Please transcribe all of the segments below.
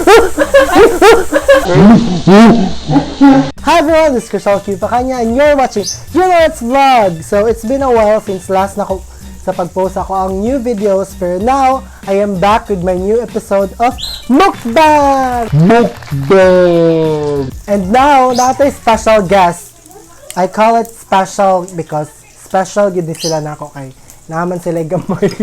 Hi everyone, this is Crystal Q Pacanya and you're watching Let's Vlog! So it's been a while since last na ko sa pag-post ako ang new videos, pero now I am back with my new episode of Mukbang! Mukbang! And now, natay special guest. I call it special because special gid ni sila nako kay naman sila gamay.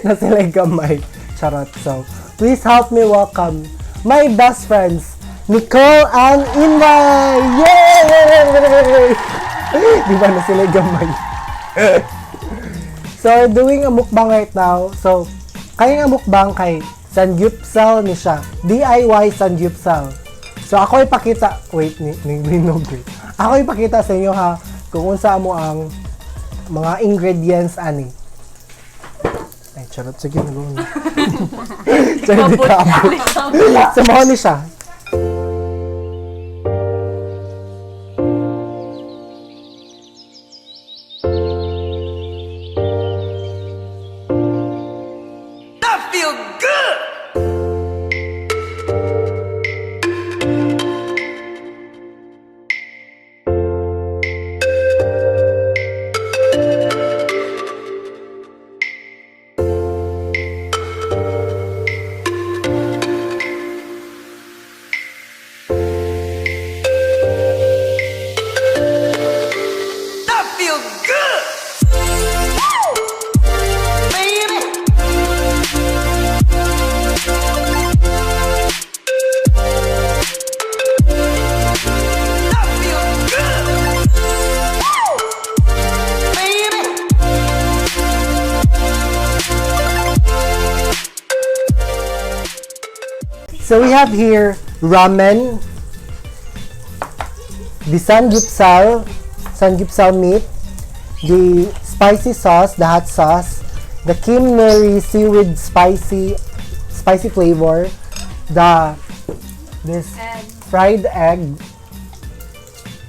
Na sila gamay. Charot. So, please help me welcome my best friends, Nicole and Inday! Yay! Di ba na sila gamay? So, we're doing a mukbang right now. So, kaya nga mukbang kay Samgyupsal ni siya. DIY Samgyupsal. So, ako ipakita, wait, ni no, wait. Ako ipakita sa inyo ha, kung unsa mo ang mga ingredients ani. Ay, charot. Sige, nag na. Charot, di ka abot. So, mao ni siya. I feel good! I feel good! Baby! I feel good! Baby! So we have here ramen, the samgyupsal meat, the spicy sauce, the hot sauce, the kimneri seaweed spicy flavor, the this fried egg,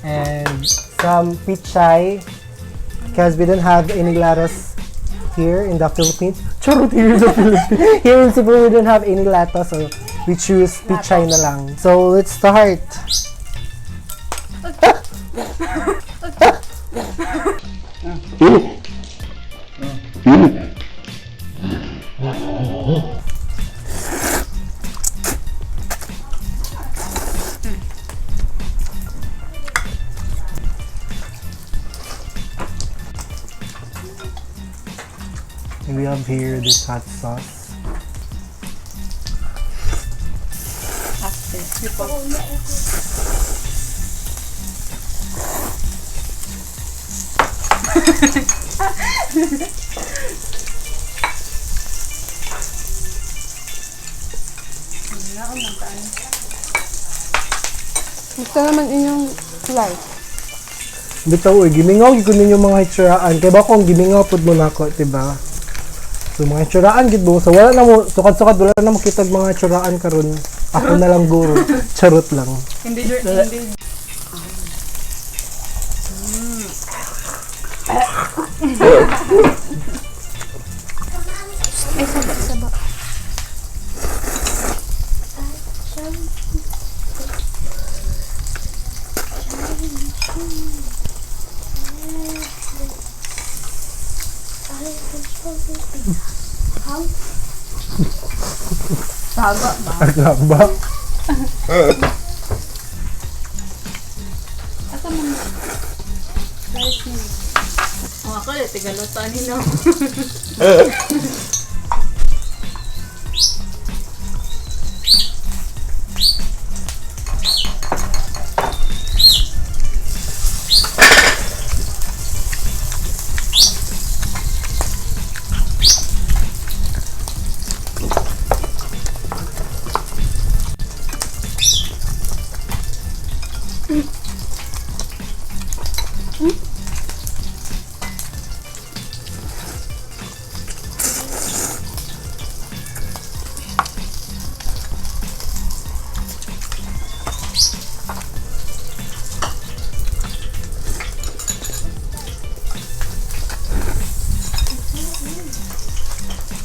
and some pichay, because we don't have any lettuce here in the Philippines. Charot, here in the Philippines. Here in Cebu, we don't have any lettuce, so we choose pichay na lang. So let's start. We have here this hot sauce. Gusto naman inyong life. Bitaw, uy, gimingaw gyud ko ninyo mga hitsuraan. Kay ba kung gimingaw pud mo nako, diba? So mga hitsuraan gid mo. So wala na mo sukad-sukad wala na mo kitag mga hitsuraan karon. Ako na lang guro. Charot lang. Hindi, hindi. Ay, saba, saba. Saba ba? Agaba. Asa man? Rice niya. Oh, ako, tigalutan nila.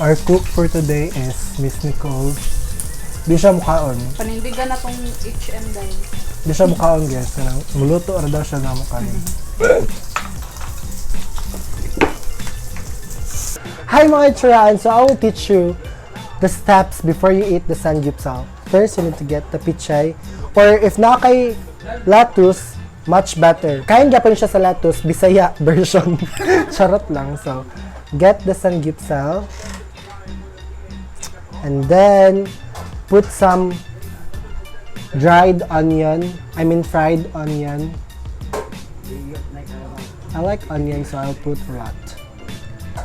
Our cook for today is Miss Nicole. Di siya mukhaon. Panindigan na tong HM dahil. Di siya mukhaon, guys. Kanang muluto ra daw siya na mukha niya. Hi mga itsuraan! So I will teach you the steps before you eat the samgyupsal. First, you need to get the pichay. Or if na kay lettuce, much better. Kain gyapon siya sa lettuce, Bisaya version. Charot lang. So, get the samgyupsal. And then, put some dried onion. I mean fried onion. I like onion, so I'll put a lot.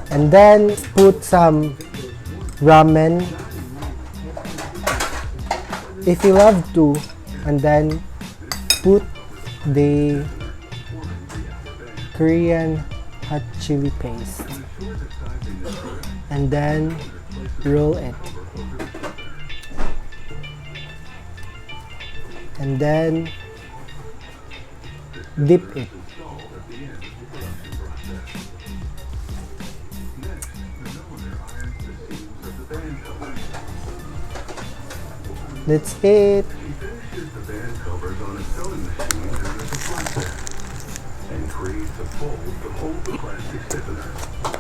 And then put some ramen. If you love to, and then put the Korean hot chili paste. And then roll it. And then dip it. That's it. The band covers on a sewing machine known as a flatbed and creates a fold to hold the plastic stiffener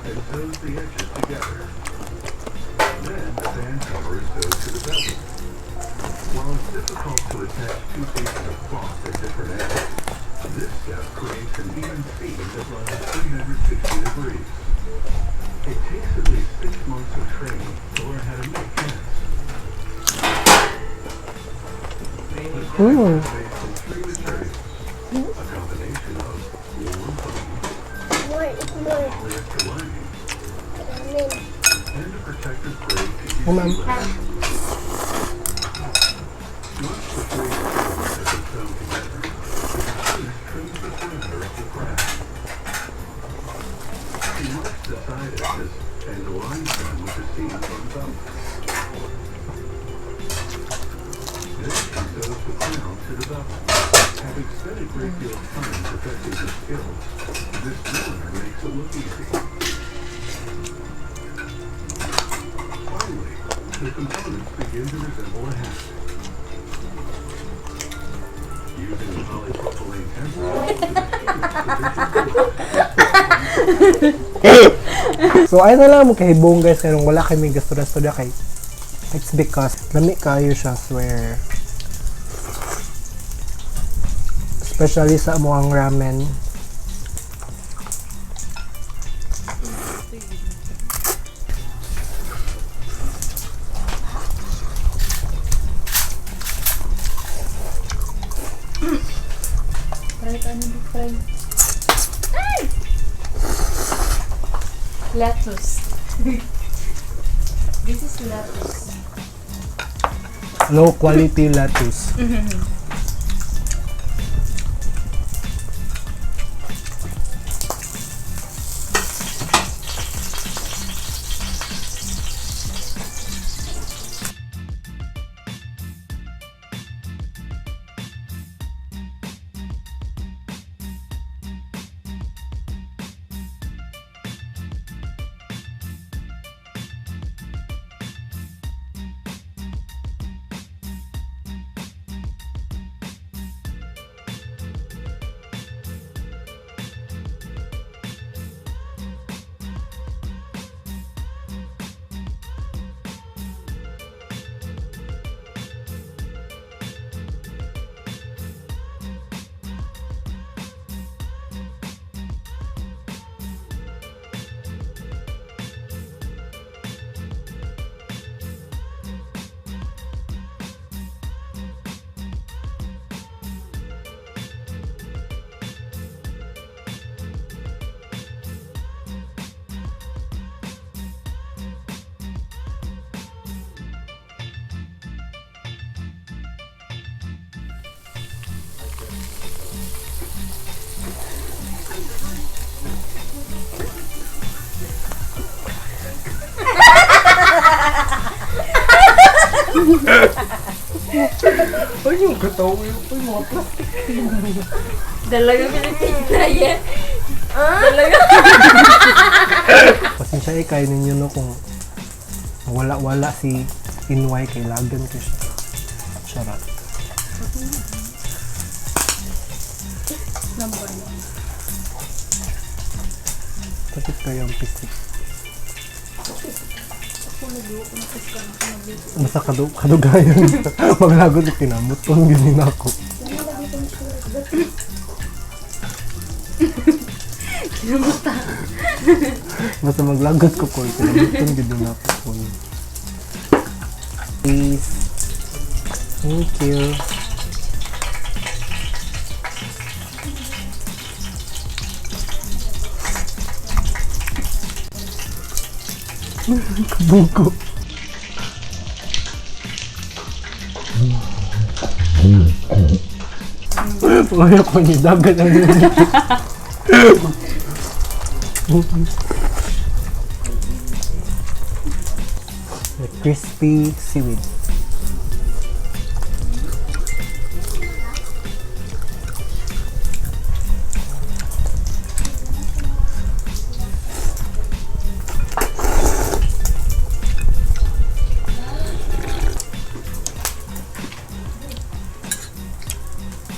and sews the edges together. Then the band cover is sewed to the bevel. While it's difficult to attach two pieces of cloth at different angles, this step creates an even seam that runs 360 degrees. It takes at least 6 months of training to learn how to make hats. Made from three materials, a combination of wool foam, More, more. polyester lining, Ramen. and a protective grade PVC Oh, ma'am. liner. Once the three materials have been sewn together, the machinist trims the perimeter of the craft. He marks the side edges and aligns them with the seams on the belt. Then he sews the crown to the bevel. Having spent a great deal of time perfecting her skills, this milliner makes it look easy. Finally, the components begin to resemble a hat. Using a polypropylene template, the machinist positions So ay na lang mo kahibong guys karong wala kami gastura-gastura kay it's because lami kayo siya, swear. Especially sa amuang ramen. Try ka ano, try. Ay! Lettuce. This is lettuce. Low quality lettuce. Ay, yung kataw yung ay, mga plastic. Dalaga Pilipina, yeah. Dalaga. Pasensya eh, kayo ninyo no kung wala-wala si Inway kay Lagan ko siya. Charot. Bakit kayo ang pisik? Basta kadugayan. Maglagot na kinamutong ginin ako. Kinamusta. Basta maglagot ko ko. Kinamutong ginin ako ko. Please. Thank you. Kabuko. Ay, ako ni dagat ang The crispy seaweed.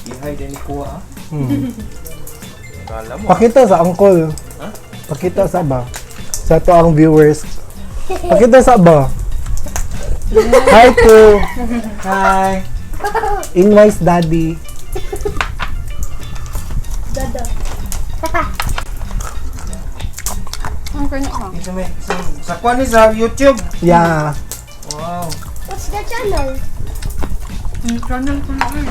Ihay din ni kuha. Ah. Kala mo. Pakita sa uncle. Pakita sa ba? Sa to ang viewers. Pakita sa ba? Hi po. Hi. Invoice daddy. Dada. Ang kanya ka. Ito may sa kuha ni sa YouTube. Yeah. Wow. What's the channel? Channel ko na eh.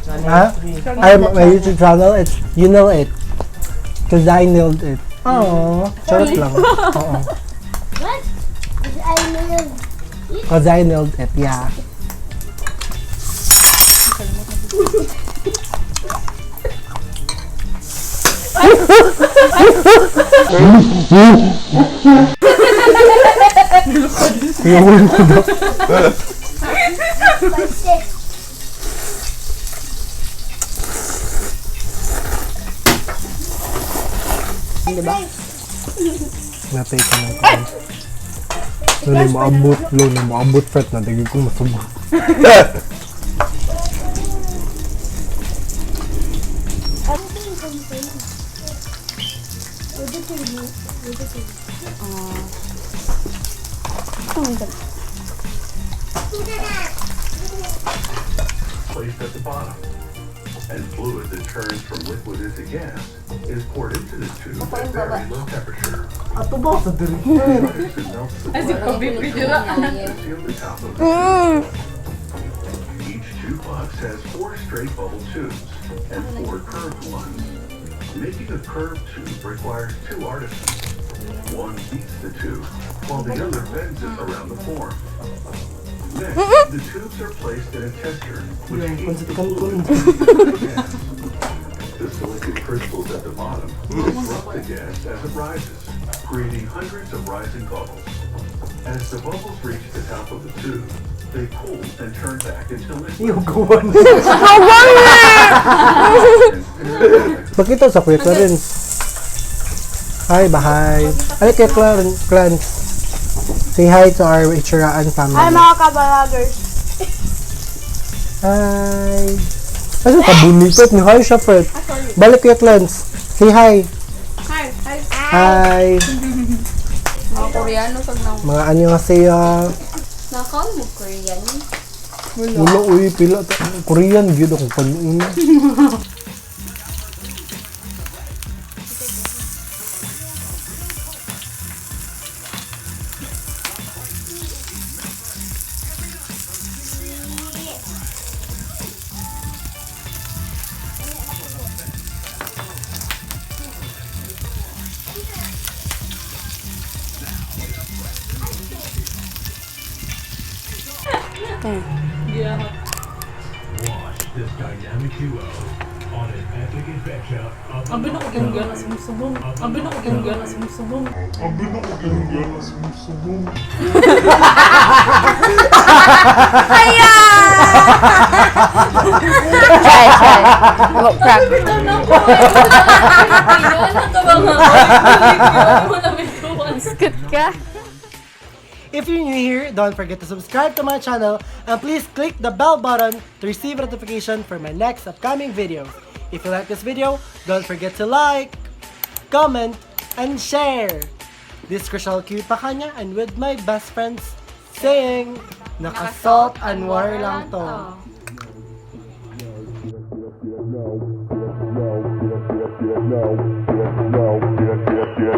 Channel Ha? 3. Ay, my YouTube channel, it's You Know It. 'Cause I nailed it. Oo. Charot lang. Oo. What? Is I know. 'Cause I nailed it, yeah. Yung ko daw. Spicy. Diba? Natay ka na ko. Lo, na maabot, lo, na maabot, Fred, na dagi ko masubo. Placed at the bottom. And fluid that turns from liquid into gas is poured into the tube at very low temperature. Ato ba sa diri? Ice that melts the Ay, si glass Pabibi dira. to seal the top of the tube. Each tube box has four straight bubble tubes and four curved ones. Making a curved tube requires two artisans. One beats the tube, while the other bends it around the form. Next, the tubes are placed in a tester, which heats the fluid to the gas. The silicon crystals at the bottom disrupt the gas as it rises, creating hundreds of rising bubbles. As the bubbles reach the top of the tube, they cool and turn back into liquid. Yung gawa na. And periodic Pakita sa Kuya Clarence. Hi, bahay. Ay, Kuya Clarence. Clarence. Say hi to our Ichiraan family. Hi mga kabalagers. Hi. Ay, sa kabunitot ni Hi siya, Fred. Balik, Kuya Clarence. Say hi. Hi. Hi. Hi. Mga Koreano pag na Mga anyo nga siya. Nakaon mo Korean. Wala, uy, pila. Korean, gyud akong panuun. Watch this dynamic duo on an epic adventure of Ang binok yung gana sumusubong. Ang binok yung gana sumusubong. Try, try. Go, crack. Ano ka ba nga? Wala may Good ka. If you're new here, don't forget to subscribe to my channel and please click the bell button to receive notification for my next upcoming videos. If you like this video, don't forget to like, comment, and share. This is Chriselle Q Pakanya and with my best friends saying, "Naka-salt and water lang to."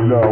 No.